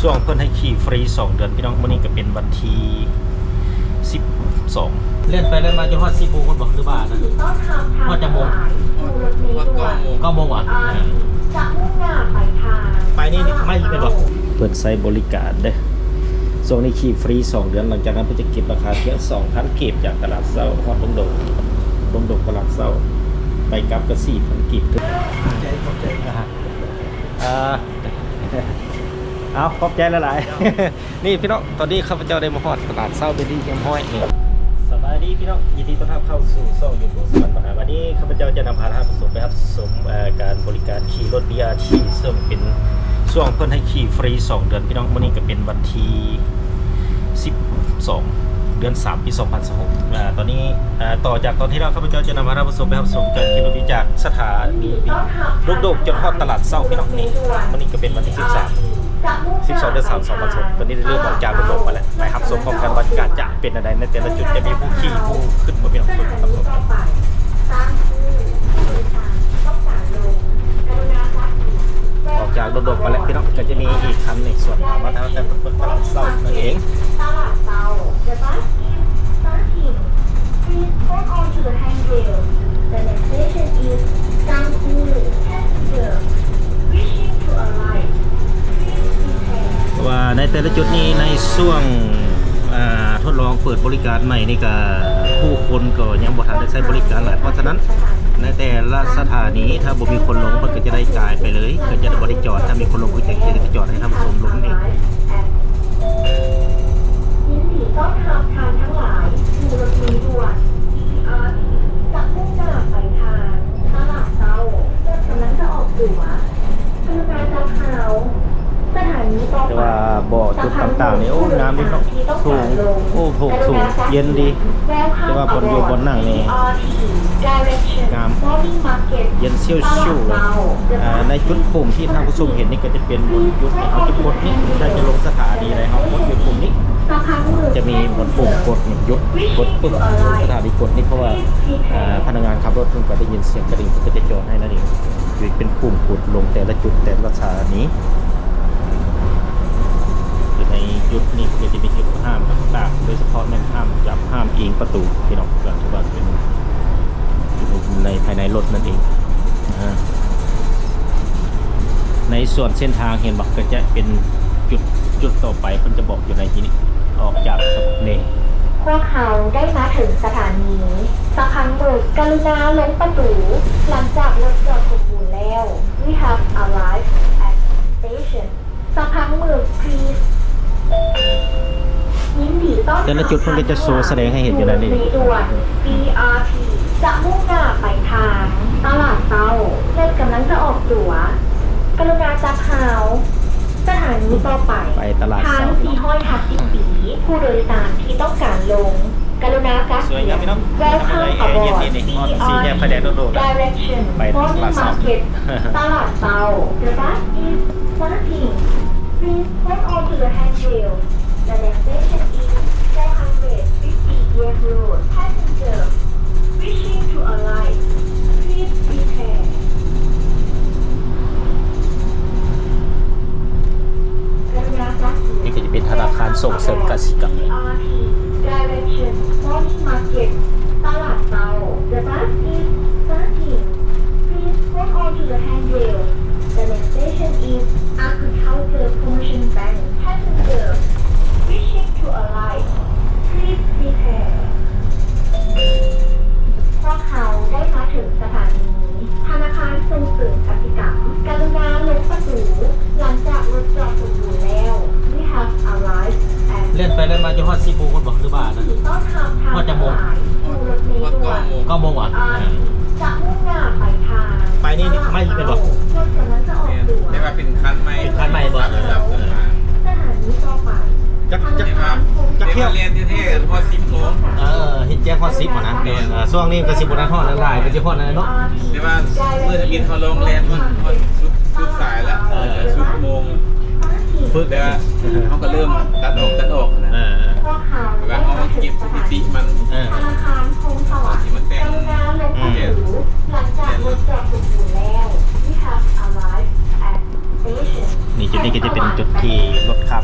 ຊ່ວງເພິ່ນໃຫ້ຂີ່ຟຣີສອງເດືອນພີ່ນ້ອງ. ມື້ນີ້ກໍເປັນວັນທີສິບສອງ ແລ່ນໄປແລ່ນມາຈົນຮອດສິບໂມງພຸ້ນບໍ່ ຫຼືວ່ານັ້ນ? ຮອດຈັກໂມງ? ຮອດເກົ້າໂມງ ເກົ້າໂມງຫວາ? ອ່າ ຈະມຸ່ງໜ້າໄປທາງ ໄປນີ້ ໄປນີ້ແມ່ນບໍ່? ເພິ່ນໃຊ້ບໍລິການເດ້. ຊ່ວງນີ້ຂີ່ຟຣີສອງເດືອນ ຫຼັງຈາກນັ້ນເພິ່ນຈະເກັບລາຄາພຽງສອງພັນກີບ ຈາກຕະຫຼາດເຊົ້າຮອດດົງດົກ ດົງດົກຕະຫຼາດເຊົ້າ ໄປກັບກໍສີ່ພັນກີບ. ຂອບໃຈ ຂອບໃຈ. ອ່າ ເອົາ ຂອບໃຈຫຼາຍໆ. ນີ້ພີ່ນ້ອງ ຕອນນີ້ຂ້າພະເຈົ້າໄດ້ມາຮອດຕະຫຼາດເຊົ້າເບນດີຮຽບຮ້ອຍນີ້. ສະບາຍດີພີ່ນ້ອງ ຍິນດີຕ້ອນຮັບເຂົ້າສູ່ຊ່ອງຢູທູບສະຫວັນບັນຫາ. ວັນນີ້ຂ້າພະເຈົ້າຈະນຳພາທ່ານຜູ້ຊົມໄປຮັບຊົມ ເອີ ການບໍລິການຂີ່ລົດບີອາທີ ເຊິ່ງເປັນຊ່ວງເພິ່ນໃຫ້ຂີ່ຟຣີສອງເດືອນພີ່ນ້ອງ. ມື້ນີ້ກໍເປັນວັນທີສິບສອງ ເດືອນສາມ ປີສອງພັນຊາວຫົກ. ອ່າ ຕອນນີ້ ອ່າ ຕໍ່ຈາກຕອນທີ່ແລ້ວ ຂ້າພະເຈົ້າຈະນຳພາທ່ານຜູ້ຊົມໄປຮັບຊົມການຂີ່ລົດບີຈາກສະຖານີດົງດົກຈົນຮອດຕະຫຼາດເຊົ້າພີ່ນ້ອງ. ນີ້ ມື້ນີ້ກໍເປັນວັນທີສິບສາມ ສິບສອງ ເດືອນສາມ ສອງພັນຊາວຫົກ. ຕອນນີ້ໄດ້ເລີ່ມອອກຈາກດົງດົກໄປແລ້ວ ໄປຮັບຊົມພ້ອມກັນວ່າຈະເປັນແນວໃດ ໃນແຕ່ລະຈຸດຈະມີຜູ້ຂີ່ຜູ້ຂຶ້ນບໍ່ພີ່ນ້ອງ. ອອກຈາກດົງດົກໄປແລ້ວພີ່ນ້ອງ ກໍຈະມີອີກຄັນໜຶ່ງສວນທາງມາທາງດ້ານເບື້ອງຕະຫຼາດເຊົ້ານັ້ນເອງ. ຕະຫຼາດເຊົ້າ The bus is starting. Please hold on to the handrail. The next station is Sangkuli. Passenger wishing to alight, please prepare. ເພາະວ່າໃນແຕ່ລະຈຸດນີ້ ໃນຊ່ວງ ອ່າ ທົດລອງເປີດບໍລິການໃໝ່ນີ້ ກະຜູ້ຄົນກໍຍັງບໍ່ທັນໄດ້ໃຊ້ບໍລິການຫຼາຍ. ເພາະສະນັ້ນ ໃນແຕ່ລະສະຖານີ ຖ້າບໍ່ມີຄົນລົງ ເພິ່ນກໍຈະໄດ້ກາຍໄປເລີຍ ກໍຈະບໍ່ໄດ້ຈອດ. ຖ້າມີຄົນລົງ ເພິ່ນກໍຈະໄດ້ຈອດໃຫ້ທ່ານຜູ້ຊົມລົງເອງ. ຍິນດີຕ້ອນຮັບທ່ານທັງຫຼາຍສູ່ລົດເມດ່ວນ ບີອາທີ ຈະມຸ່ງໜ້າໄປທາງຕະຫຼາດເຊົ້າ ລົດກຳລັງຈະອອກຕົວ. ກະລຸນາຈັບເອົາສະຖານີຕໍ່ໄປ. ແຕ່ວ່າເບາະຈຸດຕ່າງໆນີ້ ໂອ້ ງາມເດເນາະ. ໂຖງ ໂອ້ ໂຖງສູງ ເຢັນດີ. ແຕ່ວ່າບ່ອນຢູ່ບ່ອນນັ່ງນີ້ງາມ ເຢັນຊິວໆເລີຍ. ອ່າ ໃນຈຸດປຸ່ມທີ່ທ່ານຜູ້ຊົມເຫັນນີ້ ກໍຈະເປັນບ່ອນຈຸດທີ່ເຮົາຈະກົດນີ້ ຖ້າຈະລົງສະຖານີໃດ ເຮົາກົດຢູ່ປຸ່ມນີ້ ຈະມີບ່ອນປຸ່ມກົດນີ້ ຢຸດ ກົດປຶບ ສະຖານີກົດນີ້. ເພາະວ່າ ອ່າ ພະນັກງານຂັບລົດເພິ່ນກໍໄດ້ຍິນສຽງກະດິ່ງ ເພິ່ນກໍຈະຈອດໃຫ້ນັ້ນເອງ. ເປັນປຸ່ມກົດລົງແຕ່ລະຈຸດແຕ່ລະສະຖານີ. ຢູ່ໃນຈຸດນີ້ກໍຈະມີຈຸດຫ້າມຕ່າງໆ ໂດຍສະເພາະແມ່ນຫ້າມຈັບ ຫ້າມອີງປະຕູພີ່ນ້ອງ. ກໍຖືວ່າເປັນຢູ່ໃນ ພາຍໃນລົດນັ້ນເອງ. ອ່າ ໃນສ່ວນເສັ້ນທາງເຫັນບໍ່ ກໍຈະເປັນຈຸດ ຈຸດຕໍ່ໄປ ເພິ່ນຈະບອກຢູ່ໃນທີ່ນີ້ ອອກຈາກສະຖານີ. ພວກເຮົາໄດ້ມາເຖິງສະຖານີສະພັງເໝິກ. ກະລຸນາລົງປະຕູຫຼັງຈາກລົດຈອດສົມບູນແລ້ວ. We have arrived at station ສະພັງເໝິກ. Please ຍິນດີຕ້ອນຮັບທ່ານທັງຫຼາຍສູ່ລົດເມດ່ວນ ບີອາທີ ຈະມຸ່ງໜ້າໄປທາງຕະຫຼາດເຊົ້າ. ລົດກຳລັງຈະອອກຕົວ. ກະລຸນາຈັບຮາວສະຖານີຕໍ່ໄປ ໄປຕະຫຼາດເຊົ້າ. ທາງສີ່ຮ້ອຍທັບສິບສີ່ ຜູ້ໂດຍສານທີ່ຕ້ອງການລົງ ກະລຸນາກັກກຽມ. Welcome aboard ໄປຕະຫຼາດເຊົ້າ. Direction Morning Market ຕະຫຼາດເຊົ້າ. The bus is starting. Please hold on to the handrail. The next station is four hundred fifty Yem Road. Passenger wishing to alight, please prepare. ນີ້ກໍຈະເປັນທະນາຄານສົ່ງເສີມກະສິກຳ. Direction Morning Market ຕະຫຼາດເຊົ້າ. The bus is starting. Please hold on to the handrail. The next station is Agriculture Commercial Bank. Passenger wishing to alight, please prepare. ພວກເຮົາໄດ້ມາເຖິງສະຖານີທະນາຄານສົ່ງເສີມກະສິກຳ. ກະລຸນາລົງປະຕູຫຼັງຈາກລົດຈອດສົມບູນແລ້ວ. We have arrived at ແລ່ນໄປແລ່ນມາຈົນຮອດສິບໂມງພຸ້ນບໍ່ ຫຼືວ່ານັ້ນ? ຮອດຈັກໂມງ? ຮອດເກົ້າໂມງ. ເກົ້າໂມງຫວາ? ອ່າ ຈະມຸ່ງໜ້າໄປທາງ ໄປນີ້ໄປແມ່ນບໍ່? ແມ່ນ ແຕ່ວ່າເປັນຄັນໃໝ່. ເປັນຄັນໃໝ່ບໍ່? ເອີ ຈັກ ຈັກ ຈັກຖ້ຽວ? ແຕ່ວ່າແລ່ນແທ້ໆຮອດສິບໂມງ. ເອີ ເຮັດແຈ້ງຮອດສິບຫັ້ນນະ. ແມ່ນ ເອີ ຊ່ວງນີ້ກໍຊິບໍ່ທັນຮອດແລ້ວ ຫຼາຍກໍຊິຮອດແລ້ວເນາະ. ແຕ່ວ່າມື້ທຳອິດເຮົາລອງແລ່ນຮອດ ຮອດສຸດ ສຸດສາຍແລ້ວ ເອີ ສຸດໂມງ. ຝຶກແລ້ວ ເຮົາກໍເລີ່ມຕັດອອກ ຕັດອອກນະ. ເອີ ແຕ່ວ່າເຮົາເກັບສະຖິຕິມັນ. ເອີ ທີ່ມັນແຕ່ງ ອືມ ແມ່ນ ຫຼັງຈາກລົດຈອດສົມບູນແລ້ວ. We have arrived at station. ນີ້ ຈຸດນີ້ກໍຈະເປັນຈຸດທີ່ລົດຂ້າມ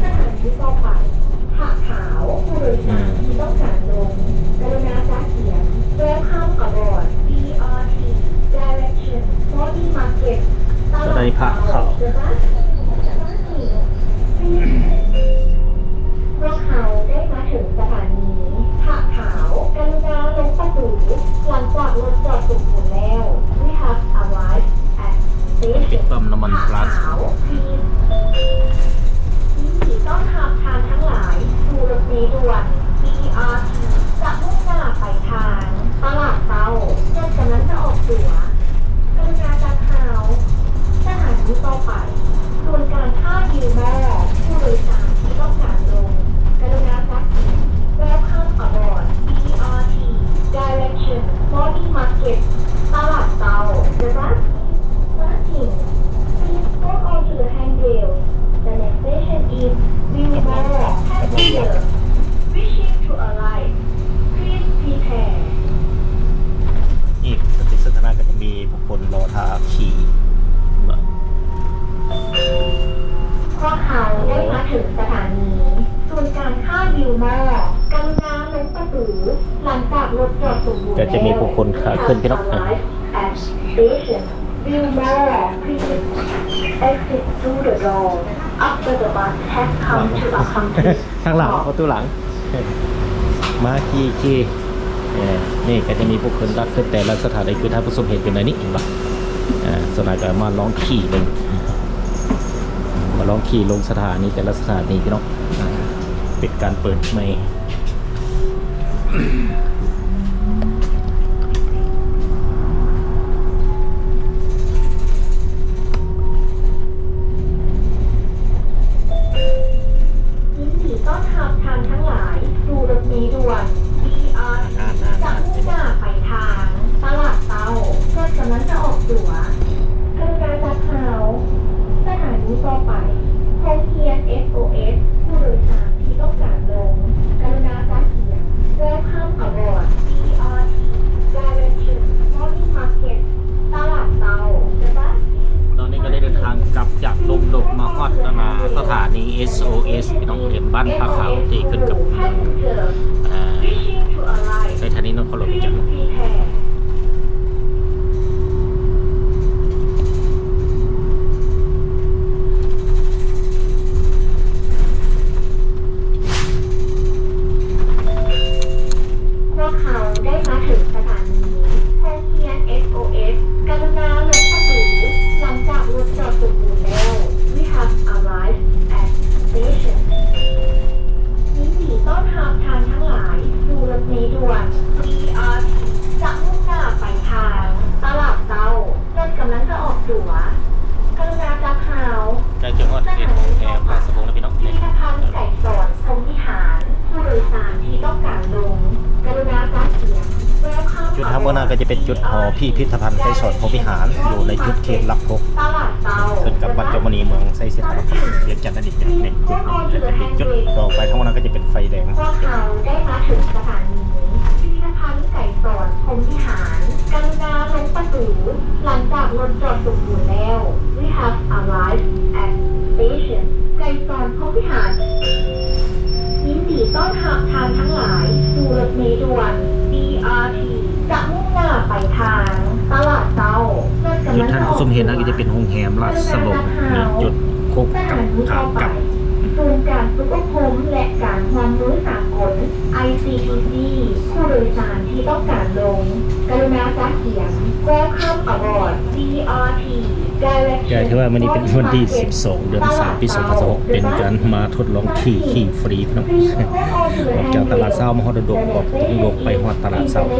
ສະຖານີຕໍ່ໄປ ຜາຂາວ. ຜູ້ໂດຍສານທີ່ຕ້ອງການລົງ ກະລຸນາຈັດຂຽນ Welcome aboard B R T. Direction Body Market. ສະຖານີຜາຂາວ. The bus is departing. Please. ພວກເຮົາໄດ້ມາເຖິງສະຖານີຜາຂາວ. ກະລຸນາລົງປະຕູ ຫຼັງຈາກລົດຈອດສົມບູນແລ້ວ. We have arrived at station ຕິດປ້ຳນ້ຳມັນພລັສ. ຍິນດີຕ້ອນຮັບທ່ານທັງຫຼາຍສູ່ລົດເມດ່ວນ B R T ຈະມຸ່ງໜ້າໄປທາງຕະຫຼາດເຊົ້າ ລົດກຳລັງຈະອອກຕົວ. ກະລຸນາຈັດເຮົາ ສະຖານີຕໍ່ໄປ ສູນການຄ້າວິວມໍ. ຜູ້ໂດຍສານທີ່ຕ້ອງການລົງ ກະລຸນາຈັດຂຽນ Welcome aboard B R T. Direction Body Market. ຕະຫຼາດເຊົ້າ. The bus is starting. Please hold on to the handrail. The next station is Wilmore. Passenger wishing to alight, please prepare. ນີ້ປະຕິສົນທະນາກໍຈະມີຜູ້ຄົນລໍຖ້າຂີ່. ພວກເຮົາໄດ້ມາເຖິງສະຖານີສູນການຄ້າວິວມໍ. ກະລຸນາລົງປະຕູ ຫຼັງຈາກລົດຈອດສົມບູນແລ້ວ. ກໍຈະມີຜູ້ຄົນຂາຂຶ້ນພີ່ນ້ອງ. Arrived at station Wilmore. Please exit through the door after the bus has come to a complete ທາງຫຼັງ ປະຕູຫຼັງ ມາຂີ່ ຂີ່. ເອີ ນີ້ກໍຈະມີຜູ້ຄົນຂາຂຶ້ນແຕ່ລະສະຖານີ ຄືທ່ານຜູ້ຊົມເຫັນຢູ່ໃນນີ້ ເຫັນບໍ່? ເອີ ສ່ວນຫຼາຍກໍມາລອງຂີ່ເບິ່ງ ມາລອງຂີ່ລົງສະຖານີ ແຕ່ລະສະຖານີພີ່ນ້ອງ. ເປັນການເປີດໃໝ່. ຍິນດີຕ້ອນຮັບທ່ານທັງຫຼາຍສູ່ລົດເມດ່ວນ ບີອາທີ ຈະມຸ່ງໜ້າໄປທາງຕະຫຼາດເຊົ້າ ລົດກຳລັງຈະອອກຕົວ. ກະລຸນາຈັດເຮົາ ສະຖານີຕໍ່ໄປ ໂຮງຮຽນ ເອສໂອເອສ. ຜູ້ໂດຍສານທີ່ຕ້ອງການລົງ ກະລຸນາຈັດຂຽນ Welcome aboard B R T. Direction Morning Market. ຕະຫຼາດເຊົ້າ. ຕອນນີ້ກໍໄດ້ເດີນທາງກັບຈາກດົງດົກ ມາຮອດ ອັນນ່າ ສະຖານີ ເອສໂອເອສ ພີ່ນ້ອງ ເຂດບ້ານຜາຂາວ ທີ່ຂຶ້ນກັບ ອ່າ ສະຖານີນະຄອນຫຼວງວຽງຈັນ. ພວກເຮົາໄດ້ມາເຖິງສະຖານີໂຮງຮຽນ ເອສໂອເອສ. ກະລຸນາລົງປະຕູຫຼັງຈາກລົດຈອດສົມບູນແລ້ວ. We have arrived at station. ຍິນດີຕ້ອນຮັບທ່ານທັງຫຼາຍສູ່ລົດເມດ່ວນ ບີອາທີ ຈະມຸ່ງໜ້າໄປທາງຕະຫຼາດເຊົ້າ. ລົດກຳລັງຈະອອກຕົວ. ກະລຸນາຈັບເຮົາ. ໃກ້ຈະຮອດເຂດໂຮງແຮມລາຊະວົງແລ້ວພີ່ນ້ອງ. ພິພິທະພັນໄກສອນພົມວິຫານ. ຜູ້ໂດຍສານທີ່ຕ້ອງການລົງ ກະລຸນາຈັດຂຽນ Welcome aboard. ຈຸດທາງເບື້ອງໜ້າກໍຈະເປັນຈຸດຫໍພິພິທະພັນໄກສອນພົມວິຫານ ຢູ່ໃນຈຸດເຂດຫຼັກຫົກ ຕະຫຼາດເຊົ້າ ຂຶ້ນກັບວັດຈອມມະນີເມືອງໄຊເສດຖາ ວຽງຈັນນັ້ນເອງ. ໃນຈຸດນີ້ກໍຈະເປັນຈຸດຕໍ່ໄປ ທາງເບື້ອງໜ້າກໍຈະເປັນໄຟແດງ. ພວກເຮົາໄດ້ມາເຖິງສະຖານີພິພິທະພັນໄກສອນພົມວິຫານ. ກະລຸນາລົງປະຕູຫຼັງຈາກລົດຈອດສົມບູນແລ້ວ. We have arrived at station ໄກສອນພົມວິຫານ. ຍິນດີຕ້ອນຮັບທ່ານທັງຫຼາຍສູ່ລົດເມດ່ວນ ບີອາທີ ຈະມຸ່ງໜ້າໄປທາງຕະຫຼາດເຊົ້າ. ຈຸດທ່ານຜູ້ຊົມເຫັນນັ້ນກໍຈະເປັນໂຮງແຮມລາຊະວົງ ແລະ ຈຸດຄົກກັບຂາກັບ. ສູນການຝຶກອົບຮົມ ແລະ ການຮ່ວມມືສາກົນ ໄອຊີທີຊີ. ຜູ້ໂດຍສານທີ່ຕ້ອງການລົງ ກະລຸນາຈັດຂຽນ Welcome aboard B R T. ກໍຖືວ່າມື້ນີ້ເປັນວັນທີສິບສອງ ເດືອນສາມ ປີສອງພັນຊາວຫົກ ເປັນການມາທົດລອງຂີ່ ຂີ່ຟຣີພີ່ນ້ອງ. ອອກຈາກຕະຫຼາດເຊົ້າມາຮອດດົງດົກ ອອກດົງດົກໄປຮອດຕະຫຼາດເຊົ້າ. ຕອ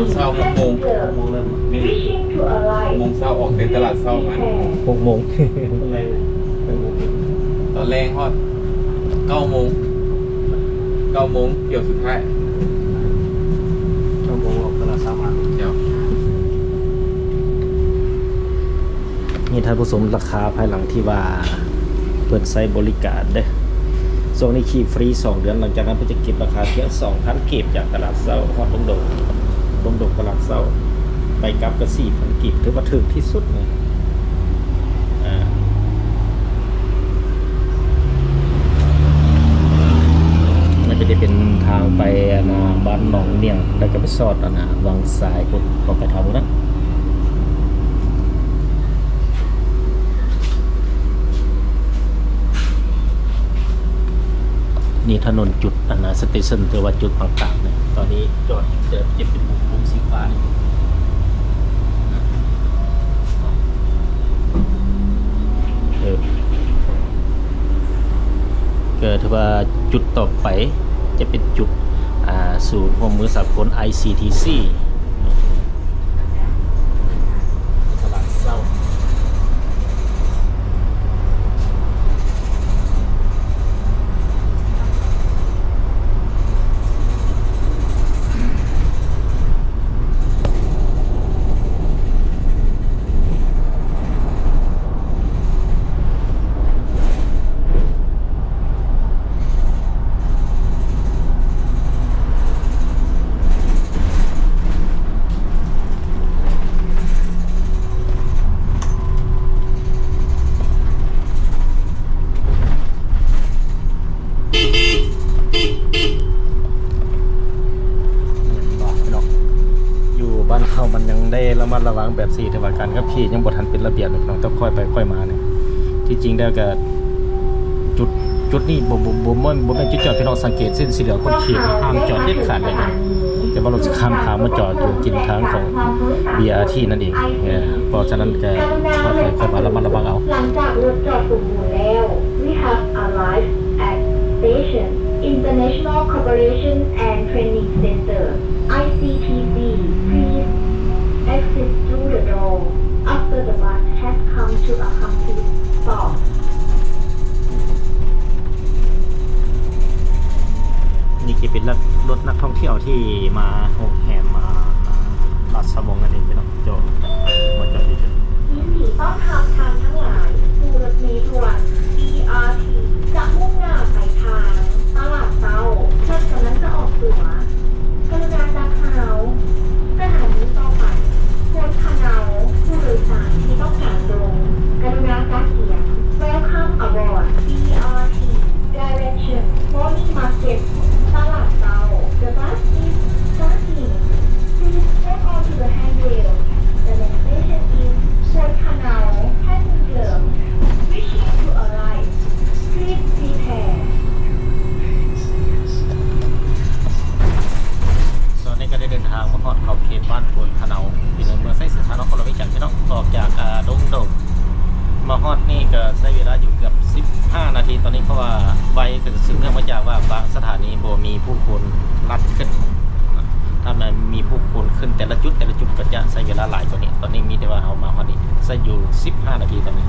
ນເຊົ້າຫົກໂມງ ຫົກໂມງເລີ່ມ ຫົກໂມງເຊົ້າອອກແຕ່ຕະຫຼາດເຊົ້າມາ ຫົກໂມງ ຕອນແລງຮອດເກົ້າໂມງ ເກົ້າໂມງ ທ່ຽວສຸດທ້າຍ ເກົ້າໂມງອອກຕະຫຼາດເຊົ້າມາ. ເຈົ້າ ນີ້ທ່ານຜູ້ຊົມ ລາຄາພາຍຫຼັງທີ່ວ່າເພິ່ນໃຊ້ບໍລິການເດ້. ຊ່ວງນີ້ຂີ່ຟຣີສອງເດືອນ, ຫຼັງຈາກນັ້ນເພິ່ນຈະເກັບລາຄາພຽງສອງພັນກີບ ຈາກຕະຫຼາດເຊົ້າຮອດດົງດົກ, ດົງດົກຕະຫຼາດເຊົ້າ ໄປກັບກໍສີ່ພັນກີບ ຖືວ່າຖືກທີ່ສຸດນະ. ອ່າ ມັນຈະໄດ້ເປັນທາງໄປ ອັນນ່າ ບ້ານໜອງໜ້ຽງ ແລ້ວກໍໄປສອດ ອັນນ່າ ວັງຊາຍພຸ້ນ ກໍໄປທາງພຸ້ນນະ. ນີ້ຖະໜົນຈຸດ ອັນນ່າ ສະເຕເຊິນ ຫຼືວ່າຈຸດຕ່າງໆ ນີ້ ຕອນນີ້ຈອດຢູ່ແຕ່ເຈັດເປັນວົງ ວົງສີຟ້ານີ້ ເອີ ກໍຖືວ່າຈຸດຕໍ່ໄປຈະເປັນຈຸດ ອ່າ ສູນຮ່ວມມືສາກົນ ໄອຊີທີຊີ ຕະຫຼາດເຊົ້າ. ຢູ່ບ້ານເຮົາມັນຍັງໄດ້ລະມັດລະວັງແບບຊີ້ ແຕ່ວ່າການຂັບຂີ່ຍັງບໍ່ທັນເປັນລະບຽບເນາະ ຕ້ອງຄ່ອຍໄປຄ່ອຍມານີ້. ທີ່ຈິງແລ້ວກໍຈຸດ ຈຸດນີ້ບໍ່ ບໍ່ ບໍ່ແມ່ນ ບໍ່ແມ່ນຈຸດຈອດ ພີ່ນ້ອງສັງເກດເສັ້ນສີເຫຼືອງ ເພິ່ນຂີດຫ້າມຈອດເດັດຂາດເລີຍ. ແຕ່ວ່າລົດຊິຂ້າມທາງມາຈອດຢູ່ກິນທາງຂອງ ບີອາທີ ນັ້ນເອງ. ເພາະສະນັ້ນກໍຄ່ອຍໄປຄ່ອຍມາ ລະມັດລະວັງເອົາ. ຫຼັງຈາກລົດຈອດສົມບູນແລ້ວ We have arrived at station International Cooperation and Training Center, I C T C. Please exit through the door after the bus has come to a complete stop. ນີ້ຈະເປັນລົດນັກທ່ອງທ່ຽວທີ່ມາໂຮງແຮມ ອ່າ ລາຊະວົງນັ້ນເອງເນາະ. ຈອດ ມາຈອດຢູ່ຈຸດ ຍິນດີຕ້ອນຮັບທ່ານທັງຫຼາຍສູ່ລົດເມດ່ວນ ບີອາທີ ຈະມຸ່ງໜ້າໄປທາງຕະຫຼາດເຊົ້າ ລົດກຳລັງຈະອອກຕົວ. ກະລຸນາຈັບເຮົາ ສະຖານີຕໍ່ໄປ ໂພນຂະເນົາ. ຜູ້ໂດຍສານທີ່ຕ້ອງການລົງ ກະລຸນາຈັດກຽມ. Welcome aboard B R T. Direction Morning Market, ຕະຫຼາດເຊົ້າ. The bus is starting. Please hold on to the handrail. The next station is ໂພນຂະເນົາ. Passenger wishing to alight, please prepare. ຕອນນີ້ກໍໄດ້ເດີນທາງມາຮອດຂອບເຂດບ້ານໂພນຂະເນົາ ຢູ່ໃນເມືອງໄຊເສດຖາ ນະຄອນຫຼວງວຽງຈັນ ພີ່ນ້ອງ. ອອກຈາກ ອ່າ ດົງດົກ ມາຮອດນີ້ກໍໃຊ້ເວລາຢູ່ເກືອບສິບຫ້ານາທີຕອນນີ້ ເພາະວ່າໄວກໍສືບເນື່ອງມາຈາກວ່າບາງສະຖານີບໍ່ມີຜູ້ຄົນລັດຂຶ້ນ. ຖ້າແມ່ນມີຜູ້ຄົນຂຶ້ນແຕ່ລະຈຸດ ແຕ່ລະຈຸດກໍຈະໃຊ້ເວລາຫຼາຍກວ່ານີ້. ຕອນນີ້ມີແຕ່ວ່າເຮົາມາຮອດນີ້ ໃຊ້ຢູ່ສິບຫ້ານາທີຕອນນີ້.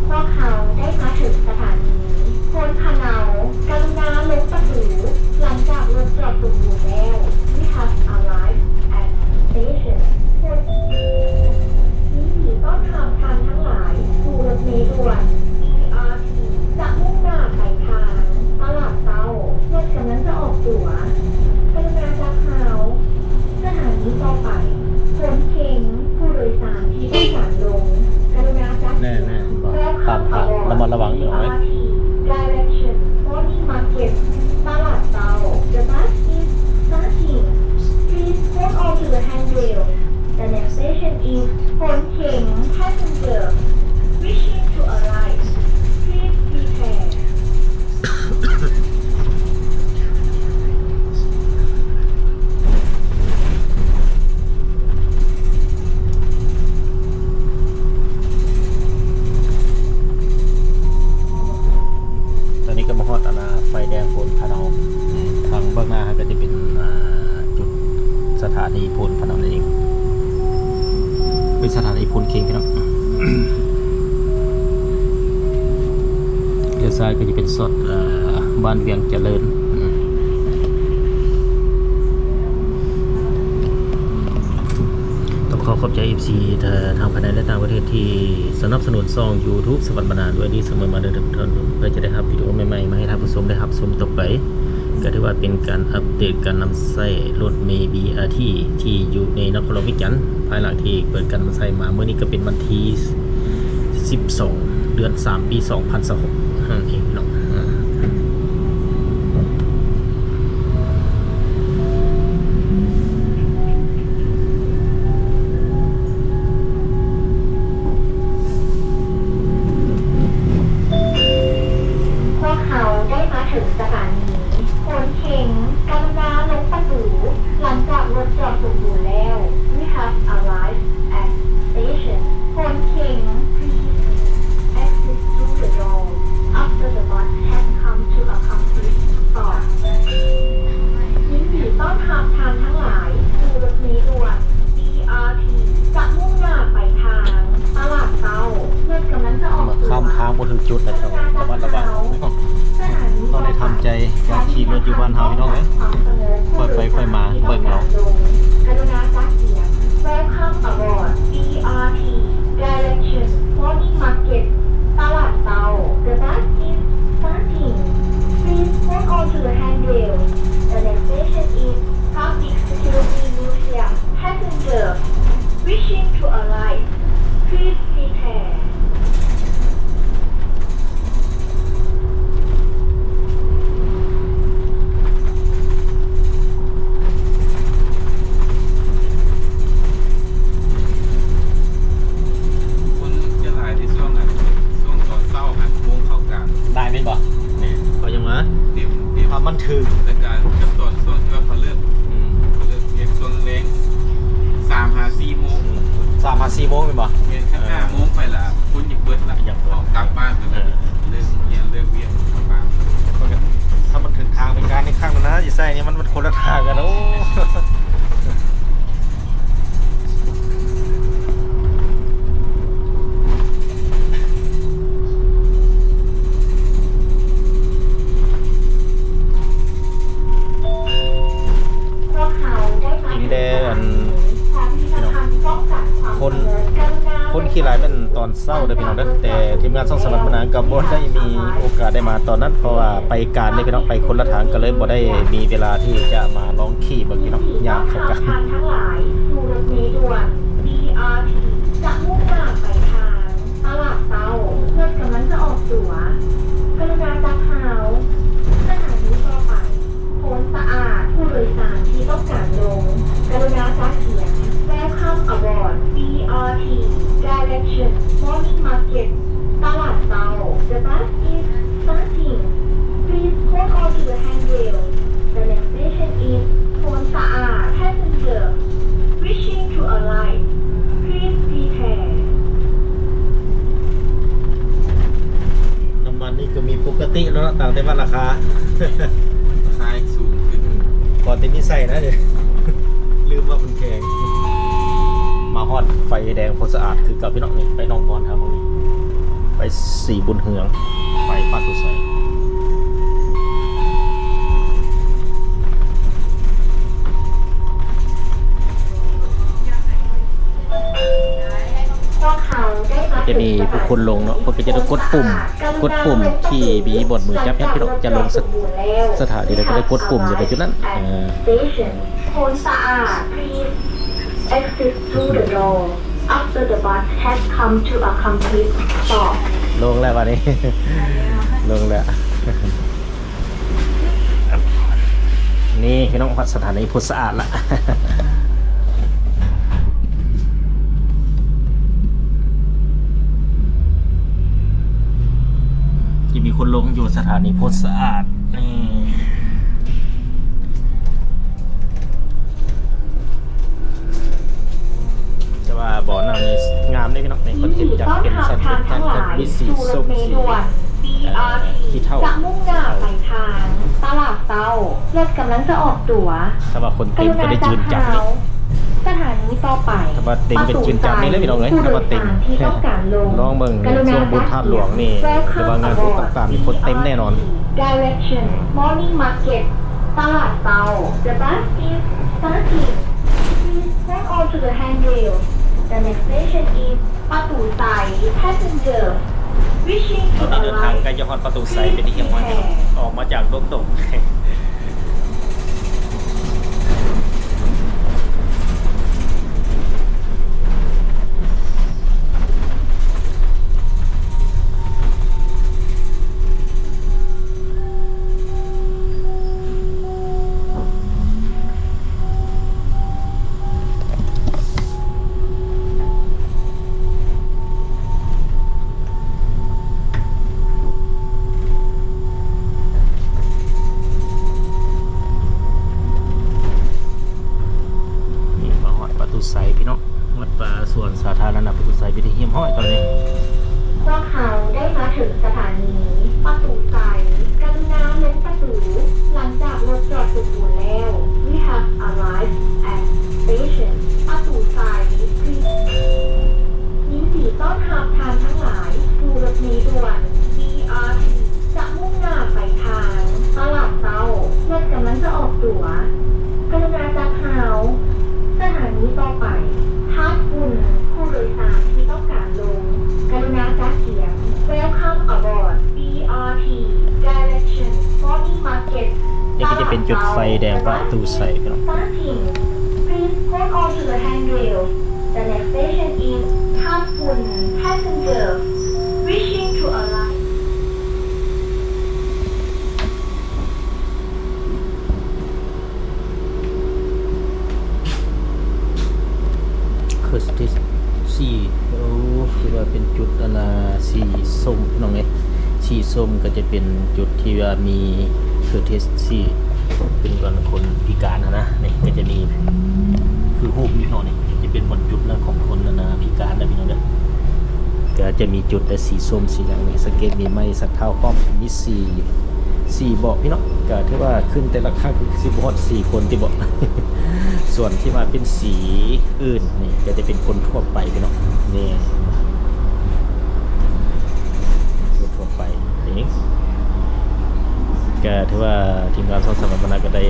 ພວກເຮົາໄດ້ມາເຖິງສະຖານີໂພນຂະເນົາ. ກະລຸ ສະຖານີໂພນພະນອມນັ້ນເອງ ເປັນສະຖານີໂພນເຄັງພີ່ນ້ອງ. ລ້ຽວຊ້າຍກໍຈະເປັນສອດ ເອີ ບ້ານວຽງຈະເລີນ. ຕ້ອງຂໍຂອບໃຈ ເອັຟຊີ ທາງພາຍໃນ ແລະ ຕ່າງປະເທດທີ່ສະໜັບສະໜູນຊ່ອງ YouTube ສະຫວັດບັນນາດ້ວຍດີສະເໝີມາເດີທ່ານຜູ້ຊົມ ເພື່ອຈະໄດ້ຮັບວິດີໂອໃໝ່ໆ ມາໃຫ້ທ່ານຜູ້ຊົມໄດ້ຮັບຊົມຕໍ່ໄປ. ກໍຖືວ່າເປັນການອັບເດດການນຳໃຊ້ລົດເມ ບີອາທີ ທີ່ຢູ່ໃນນະຄອນຫຼວງວຽງຈັນ ພາຍຫຼັງທີ່ເປີດການນຳໃຊ້ມາ. ມື້ນີ້ກໍເປັນວັນທີສິບສອງ ເດືອນສາມ ປີສອງພັນຊາວຫົກນັ້ນເອງເນາະ. ພວກເຮົາໄດ້ມາເຖິງສະຖານີໂພນເຄັງ. ກະລຸນາລົງປະຕູຫຼັງຈາກລົດຈອດສົມບູນແລ້ວ. We have arrived at station ໂພນເຄັງ. Please exit through the door after the bus has come to a complete stop. ຍິນດີຕ້ອນຮັບທ່ານທັງຫຼາຍສູ່ລົດເມດ່ວນ ບີອາທີ ຈະມຸ່ງໜ້າໄປທາງຕະຫຼາດເຊົ້າ. ລົດກຳລັງຈະອອກຕົວ. ມາຂ້າມທາງບໍ່ຖືກຈຸດນະ ຕ້ອງລະມັດລະວັງ. ຕ້ອງໄດ້ທຳໃຈການຂີ່ລົດຢູ່ບ້ານເຮົາ ພີ່ນ້ອງເອີຍ. ຄ່ອຍໄປຄ່ອຍມາ ເບິ່ງເອົາ. ກະລຸນາຈັດກຽມ. Welcome aboard ບີອາທີ Direction Morning Market ຕະຫຼາດເຊົ້າ. The bus is starting. Please hold on to the handrail. The next station is Public Security Museum. Passenger wishing to alight, please prepare. ຄົນຈະຫຼາຍໃນຊ່ວງນັ້ນ ຊ່ວງຕອນເຊົ້າ ຫ້າໂມງເຂົ້າການ. ຫຼາຍແມ່ນບໍ່? ແມ່ນ. ເຂົາຍັງມາ ເຕັມ ເຕັມ ຖ້າມັນຖືກ. ແລ້ວກະກັບຕອນຊ່ວງທີ່ວ່າເຂົາເລີກ ອືມ ເຂົາເລີກວຽກຊ່ວງແລງ ສາມຫາສີ່ໂມງ. ອືມ ສາມຫາສີ່ໂມງແມ່ນບໍ່? ແມ່ນ. ຄັນ ເອີ ຫ້າໂມງໄປລະ ຄົນຢາກເບິດລະ ຢາກອອກກັບບ້ານ. ເອີ ເລີກຮຽນເລີກວຽກກັບບ້ານ. ມັນກໍ ຖ້າມັນຖືກທາງ ເປັນການອີກຄັ້ງນະ ຊິໃສ່ນີ້ ມັນ ມັນຄົນລະທາງກັນ. ໂອ້ ພວກເຮົາໄດ້ມາເຖິງສະຖານີ ພິພິທະພັນປ້ອງກັນຄວາມສະຫງົບ. ຄົນ ຄົນຂີ່ຫຼາຍແມ່ນຕອນເຊົ້າເດີພີ່ນ້ອງເດີ ແຕ່ທີມງານຊ່ອງສະຫວັດບັນນາກໍບໍ່ໄດ້ມີໂອກາດໄດ້ມາຕອນນັ້ນ ເພາະວ່າໄປການເດ້ພີ່ນ້ອງ ໄປຄົນລະທາງ ກໍເລີຍບໍ່ໄດ້ມີເວລາທີ່ຈະມາລອງຂີ່ເບິ່ງພີ່ນ້ອງ ຍາມເຂົາການ. ທ່ານທັງຫຼາຍສູ່ລົດເມດ່ວນ ບີອາທີ ຈະມຸ່ງໜ້າໄປທາງ ຕະຫຼາດເຊົ້າ ລົດກຳລັງຈະອອກຕົວ. ກະລຸນາຈັບຮາວ. ສະຖານີຕໍ່ໄປ ໂພນສະອາດ. ຜູ້ໂດຍສານທີ່ຕ້ອງການລົງ ກະລຸນາຈັດກຽມ. Welcome aboard ບີອາທີ Direction Morning Market ຕະຫຼາດເຊົ້າ. The bus is starting. Please hold on to the handrail. The next station is ໂພນສະອາດ. Passenger wishing to alight, please prepare. ນ້ຳມັນນີ້ກໍມີປົກກະຕິແລ້ວເນາະ ຕ່າງແຕ່ວ່າລາຄາ ລາຄາຍັງສູງຂຶ້ນ. ອືມ ພໍແຕ່ມີໃຊ້ນະ ລືມວ່າມັນແພງ. ມາຮອດໄຟແດງໂພນສະອາດຄືເກົ່າພີ່ນ້ອງ. ນີ້ໄປໜອງບອນທາງນີ້ ໄປສີບຸນເຮືອງ ໄປປາກໂພໄຊ. ພວກເຂົາໄດ້ມາເຖິງສະຖານີ ຈະມີຜູ້ຄົນລົງເນາະ ເພິ່ນກໍຈະໄດ້ກົດປຸ່ມ ກົດປຸ່ມທີ່ມີບ່ອນມືຈັບເຮັດພີ່ນ້ອງ ຈະລົງສະຖານີ ແລ້ວກໍໄດ້ກົດປຸ່ມຢູ່ໃນຈຸດນັ້ນ. ເອີ Station ໂພນສະອາດ Please exit through the door after the bus has come to a complete stop. ລົງແລ້ວບັດນີ້ ລົງແລ້ວ. ນີ້ພີ່ນ້ອງ ຮອດສະຖານີໂພນສະອາດລະ. ຈະມີຄົນລົງຢູ່ສະຖານີໂພນສະອາດນີ້. ແຕ່ວ່າບໍ່ໜັກນີ້ງາມເດ້ພີ່ນ້ອງ ນີ້ເພິ່ນເຮັດຈາກເປັນຊັ້ນເປັນຊັ້ນ ມີສີສົ້ມ ສີ ເອີ ຂີ້ເຖົ້າ ຈະມຸ່ງໜ້າໄປທາງ ຕະຫຼາດເຊົ້າ ລົດກຳລັງຈະອອກຕົວ. ຖ້າວ່າຄົນເຕັມກໍໄດ້ຈື່ນຈັບເລີຍ. ສະຖານີຕໍ່ໄປ ຖ້າວ່າເຕັມກໍຈື່ນຈັບນີ້ແຫຼະພີ່ນ້ອງເອີຍ. ຖ້າວ່າເຕັມ ຜູ້ໂດຍສານທີ່ຕ້ອງການລົງ ລອງເບິ່ງ ຊ່ວງບຸນທາດຫຼວງນີ້ ຫຼືວ່າງານບຸນຕ່າງໆ ມີຄົນເຕັມແນ່ນອນ. Direction Morning Market ຕະຫຼາດເຊົ້າ. The bus is starting. Please hold on to the handrail. The next station is ປະຕູໄຊ Passenger wishing to ຕອນນີ້ເດີນທາງໃກ້ຈະຮອດປະຕູໄຊເປັນທີ່ຮຽບຮ້ອຍແລ້ວ ອອກມາຈາກດົງດົກ. ນີ້ມາຮອດປະຕູໄຊພີ່ນ້ອງ. ວັດປ່າສວນສາທາລະນະປະຕູໄຊເປັນທີ່ຮຽບຮ້ອຍຕອນນີ້. ພວກເຮົາໄດ້ມາເຖິງສະຖານີປະຕູໄຊ. ກະລຸນາລົງປະຕູຫຼັງຈາກລົດຈອດສົມບູນແລ້ວ. We have arrived at station ປະຕູໄຊ. Please ຍິນດີຕ້ອນຮັບທ່ານທັງຫຼາຍສູ່ລົດເມດ່ວນ ບີອາທີ ຈະມຸ່ງໜ້າໄປທາງຕະຫຼາດເຊົ້າ. ລົດກຳລັງຈະອອກຕົວ. ກະລຸນາຈັບຮາວ. ສະຖານີຕໍ່ໄປ ທາດຝຸ່ນ. ຜູ້ໂດຍສານທີ່ຕ້ອງການລົງ ກະລຸນາຈັດກຽມ. Welcome aboard ບີອາທີ Direction Morning Market ນີ້ກໍຈະເປັນຈຸດໄຟແດງປະຕູໄຊພີ່ນ້ອງ. Starting. Please hold on to the handrail. The next station is ທາດຝຸ່ນ. Passenger wishing to alight. ຄືທີ່ສີ່ ໂອ້ ຖືວ່າເປັນຈຸດອັນນາ ສີສົ້ມພີ່ນ້ອງເອີຍ. ສີສົ້ມກໍຈະເປັນຈຸດທີ່ວ່າມີ courtesy ເປັນຄົນພິການຫັ້ນນະ. ນີ້ກໍຈະມີຄືຮູບນີ້ເນາະ ນີ້ຈະເປັນບ່ອນຈຸດນະຂອງຄົນອັນນາພິການນະພີ່ນ້ອງເດີ. ກໍຈະມີຈຸດແຕ່ສີສົ້ມສີຫຍັງນີ້ ສັງເກດມີໄມ້ສັກເທົ້າພ້ອມ ມີສີ່ ສີ່ເບາະພີ່ນ້ອງ. ກໍຖືວ່າຂຶ້ນແຕ່ລະຄັ້ງຄືຊິບໍ່ຮອດສີ່ຄົນຕິເບາະ. ສ່ວນທີ່ວ່າເປັນສີອື່ນນີ້ກໍຈະເປັນຄົນທົ່ວໄປພີ່ນ້ອງ. ນີ້ ຄົນທົ່ວໄປນີ້ ກໍຖືວ່າທີມງານຊ່ອງສະຫວັນບັນນາກໍໄດ້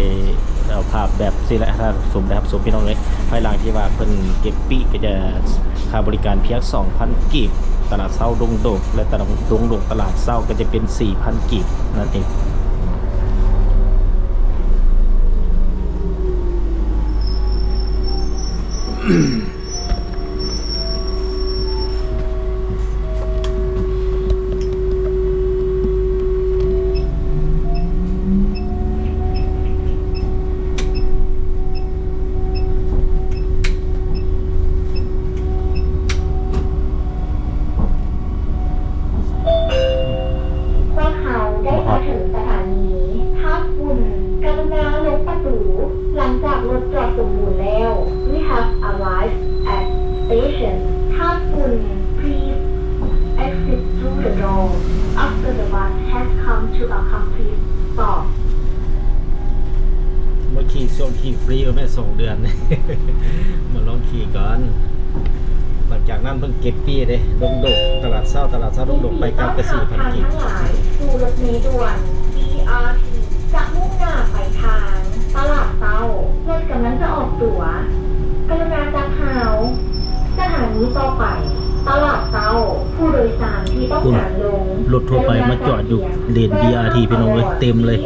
ເອົາພາບແບບຊີ້ແຫຼະ ໃຫ້ທ່ານຜູ້ຊົມໄດ້ຮັບຊົມພີ່ນ້ອງເອີຍ. ພາຍຫຼັງທີ່ວ່າເພິ່ນເກັບປີ້ກໍຈະ ຄ່າບໍລິການພຽງສອງພັນກີບ, ຕະຫຼາດເຊົ້າດົງດົກ ແລະ ຕະຫຼາດດົງດົກຕະຫຼາດເຊົ້າກໍຈະເປັນສີ່ພັນກີບນັ້ນເອງ. ພວກເຮົາໄດ້ມາເຖິງສະຖານີທາດຝຸ່ນ. ກະລຸນາລົງປະຕູຫຼັງຈາກລົດຈອດສົມບູນແລ້ວ. We have arrived at station ທາດຝຸ່ນ. Please exit through the door after the bus has come to a complete stop. ມາຂີ່ ຊ່ວງຂີ່ຟຣີກໍແມ່ນສອງເດືອນ ມາລອງຂີ່ກ່ອນ. ຫຼັງຈາກນັ້ນເພິ່ນເກັບປີ້ເດ້ ດົງດົກ ຕະຫຼາດເຊົ້າ ຕະຫຼາດເຊົ້າດົງດົກ ໄປກັບກໍສີ່ພັນກີບ. ທ່ານທັງຫຼາຍສູ່ລົດເມດ່ວນ ບີອາທີ ຈະມຸ່ງໜ້າໄປທາງຕະຫຼາດເຊົ້າ. ລົດກຳລັງຈະອອກຕົວ. ກະລຸນາຈັບຮາວ. ສະຖານີຕໍ່ໄປ ຕະຫຼາດເຊົ້າ. ຜູ້ໂດຍສານທີ່ຕ້ອງການລົງ ລົດທົ່ວໄປມາຈອດຢູ່ເລນບີອາທີ ພີ່ນ້ອງເອີຍ ເຕັມເລີຍ.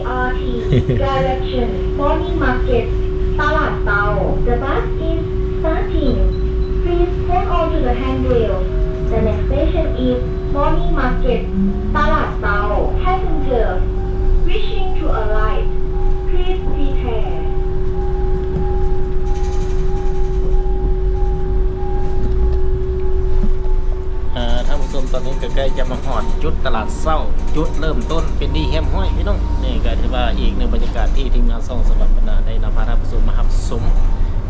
Direction Morning Market ຕະຫຼາດເຊົ້າ. The bus is starting. Please hold on to the handrail. The next station is Morning Market ຕະຫຼາດເຊົ້າ. Passenger wishing to alight, please prepare. ເອີ ທ່ານຜູ້ຊົມ ຕອນນີ້ກໍໃກ້ຈະມາຮອດຈຸດຕະຫຼາດເຊົ້າ ຈຸດເລີ່ມຕົ້ນເປັນທີ່ຮຽບຮ້ອຍ ພີ່ນ້ອງ. ນີ້ກໍຖືວ່າອີກໜຶ່ງບັນຍາກາດທີ່ທີມງານຊ່ອງສະຫວັນບັນນາໄດ້ນຳພາທ່ານຜູ້ຊົມມາຮັບຊົມ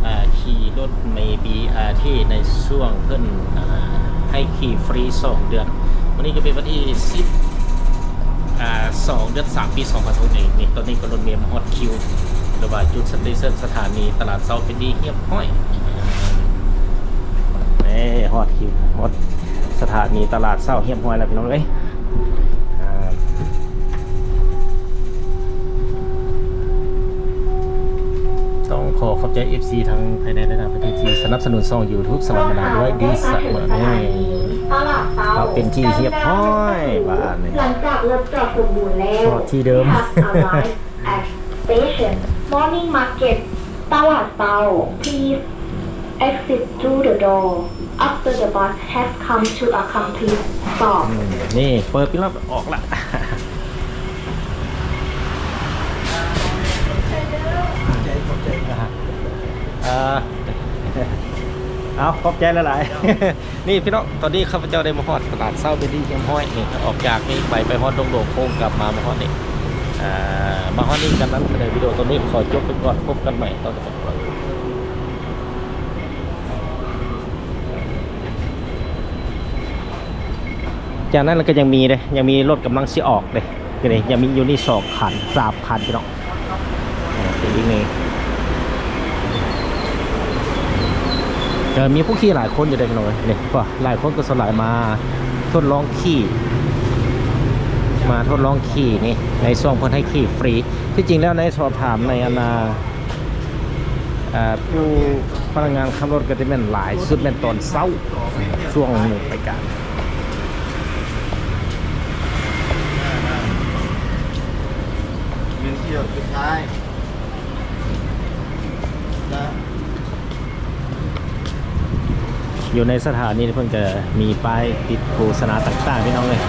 ອາ ຂີ່ລົດເມບີອາທີ ໃນຊ່ວງເພິ່ນ ອາ ໃຫ້ຂີ່ຟຣີສອງເດືອນ. ມື້ນີ້ກໍເປັນວັນທີສິບ ອ່າ ສອງ ເດືອນສາມ ປີສອງພັນຊາວຫົກນີ້ ນີ້ ຕອນນີ້ກໍລົດເມມາຮອດຄິວ ຫຼືວ່າຈຸດສະເຕເຊິນສະຖານີຕະຫຼາດເຊົ້າເປັນທີ່ຮຽບຮ້ອຍ. ເອີ ຮອດຄິວ ຮອດສະຖານີຕະຫຼາດເຊົ້າຮຽບຮ້ອຍແລ້ວພີ່ນ້ອງເອີຍ. ອ່າ ຕ້ອງຂໍຂອບໃຈເອັຟຊີທັງພາຍໃນ ແລະ ຕ່າງປະເທດທີ່ສະໜັບສະໜູນຊ່ອງຢູທູບສະຫວັດມະນາດ້ວຍດີສະເໝີນີ້. ເປັນທີ່ຮຽບຮ້ອຍບາດນີ້. ຫຼັງຈາກລົດຈອດສົມບູນແລ້ວ ຮອດທີ່ເດີມ We have arrived at station Morning Market ຕະຫຼາດເຊົ້າ. Please exit through the door after the bus has come to a complete stop. ອືມ ນີ້ເປີດປິດແລ້ວອອກລະ. ເອີ ເອົາ ຂອບໃຈຫຼາຍໆ. ນີ້ພີ່ນ້ອງ ຕອນນີ້ຂ້າພະເຈົ້າໄດ້ມາຮອດຕະຫຼາດເຊົ້າເປັນທີ່ຮຽບຮ້ອຍນີ້. ອອກຈາກນີ້ໄປ ໄປຮອດດົງຫຼວງໂຄ້ງ ກັບມາ ມາຮອດນີ້ ອ່າ ມາຮອດນີ້ກັນນັ້ນ ໃນວິດີໂອຕອນນີ້ຂໍຈົບໄປກ່ອນ ພົບກັນໃໝ່ຕອນຕໍ່ໄປ. ຈາກນັ້ນກໍຍັງມີເດ້ ຍັງມີລົດກຳລັງຊິອອກເດ້. ນີ້ຍັງມີຢູ່ນີ້ສອງຄັນ ສາມຄັນພີ່ນ້ອງ. ເປັນອີກນີ້ ເອີ ມີຜູ້ຂີ່ຫຼາຍຄົນຢູ່ເດ້ພີ່ນ້ອງເອີຍ. ນີ້ ຫຼາຍຄົນກໍສ່ວນຫຼາຍມາທົດລອງຂີ່ ມາທົດລອງຂີ່ນີ້ ໃນຊ່ວງເພິ່ນໃຫ້ຂີ່ຟຣີ. ທີ່ຈິງແລ້ວໃນສອບຖາມໃນອັນນ່າ ອ່າ ຜູ້ພະນັກງານຂັບລົດກໍຈະແມ່ນຫຼາຍສຸດແມ່ນຕອນເຊົ້າ ຊ່ວງໜຶ່ງລາຍການ. ເປັນຖ້ຽວສຸດທ້າຍນະ. ຢູ່ໃນສະຖານີເພິ່ນກໍມີປ້າຍຕິດໂຄສະນາຕ່າງໆ ພີ່ນ້ອງເອີຍ.